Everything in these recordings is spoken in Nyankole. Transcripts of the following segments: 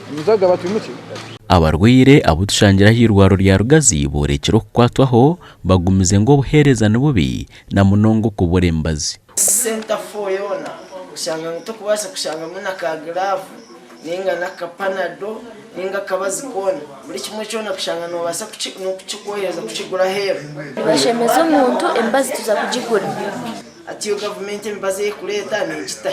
Nimuza kugaba twimukye. Abarwaire abu tushangire ah'eirwariro rya Rugazi boorekire okukwatwaho bagumize ngu obuheereza ni bubi na munonga okubura emibazi. Center for yoona oshanga ngu tokubaasa kushangamu na ka giraavu ninga n'aka panado ninga akabazi koona. Buri kimwe kyona kushanga noobaasa n'okukikwohereza kukigura aheeru. Nibashemeza omuntu emibazi tuza kugigura. Hati yo gavumenti emibazi ei erikureeta neegita.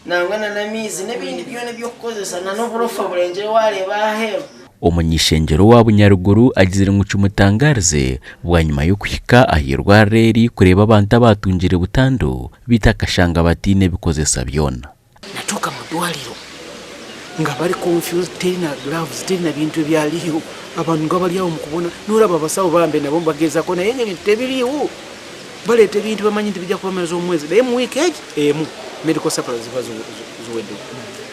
Nangwa na n'amaizi n'ebindi byona eby'okukozesa na n'oburofa burengire waareeba aheeru. Omuny'ishengyero owa Bunyaruguru agizire ngu kimutangarize bwanyima y'okuhika ah'eirwariro eri kureeba abantu abaatungire butandu beitu akashanga bataine bikozesa byona. Natuuka mu ddwaliro nga bari confused teri na gloves teri na bintu ebyariho abantu nga bari aho mukubona noraba abasawo bambi nabo nibagezaho naye nga ebintu tebiriho. Baleeta ebintu bamanyi nti bijja kubamaliza omwezi naye mu wiiki egi emu medical supplies ziba ziweddewo.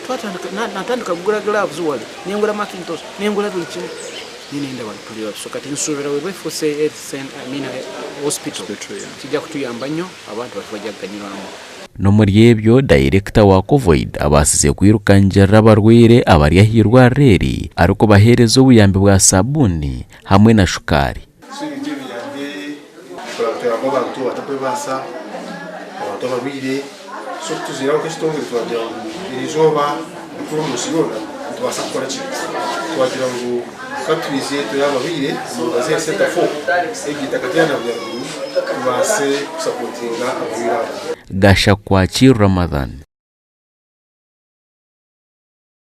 Twatandika natandika kugura gloves wali nengura macintosh nengura buli kimu naye nendaba tuli babi so kati nsuubira bweba efuuse health center I mean hospital kijja kutuyamba nnyo abantu baffe bajja kuganyulwamu. N'omuri ebyo, dayirekita wa Covoid abaasize kwirukangirira abarwaire abari ah'eirwariro eri arikubaheereza obuyambi bwa sabuuni hamwe na shukaari. So ebintu ebi biyambe kureba ngu twayamba abantu abatarikwebaasa, abantu abarwaire. So ku tuziireho nk'ekitongore twagira ngu eriizooba rikuru omu nsi yoona nitubaasa kukora ki? Twagira ngu ka twije turebe abarwaire omu Rugazi Health Centre 4 egi eitaka rya Nabunyaruguru tubaase kusapotinga abarwaire abo. Gashakwa Ramadhan.